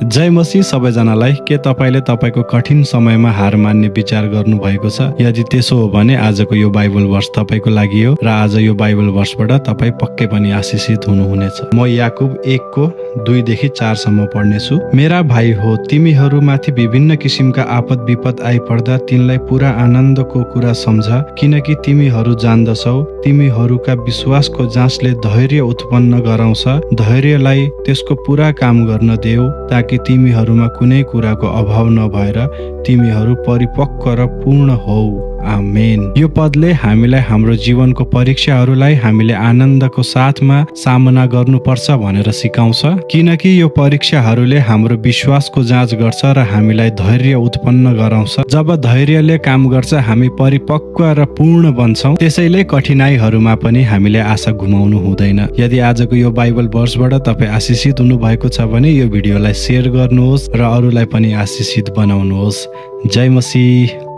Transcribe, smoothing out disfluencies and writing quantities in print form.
जय मसीह सबैजनालाई। के तपाईले तपाईको कठिन समयमा हार मान्ने विचार गर्नु भएको छ? यदि त्यसो हो भने आजको यो बाइबल वर्ष तपाईको लागि हो र आज यो बाइबल वर्षबाट तपाई पक्कै पनि आशीषित हुनुहुनेछ। म याकुब 1:2-4 सम्म पढ्नेछु। मेरा भाइ हो, तिमीहरूमाथि विभिन्न किसिमका आपद विपद आइपर्दा तिनलाई पूरा आनन्दको कुरा सम्झ, किनकि तिमीहरू जान्दछौ तिमीहरूका विश्वासको जाँचले धैर्य उत्पन्न गराउँछ। धैर्यलाई त्यसको पूरा काम गर्न देऊ, ताकि तिमीहरूमा कुनै कुराको अभाव नभएर तिमीहरू परिपक्व र पूर्ण हौ। आमेन। यो पदले हामीलाई हाम्रो जीवनको परीक्षाहरूलाई हामीले आनन्दको साथमा सामना गर्नुपर्छ भनेर सिकाउँछ, किनकि यो परीक्षाहरूले हाम्रो विश्वासको जाँच गर्छ र हामीलाई धैर्य उत्पन्न गराउँछ। जब धैर्यले काम गर्छ हामी परिपक्व र पूर्ण बन्छौँ। त्यसैले कठिनाइहरूमा पनि हामीले आशा गुमाउनु हुँदैन। यदि आजको यो बाइबल वर्षबाट तपाईँ आशीषित हुनु भएको छ भने यो भिडियोलाई सेयर गर्नुहोस् र अरूलाई पनि आशीषित बनाउनुहोस्। जय मसीह।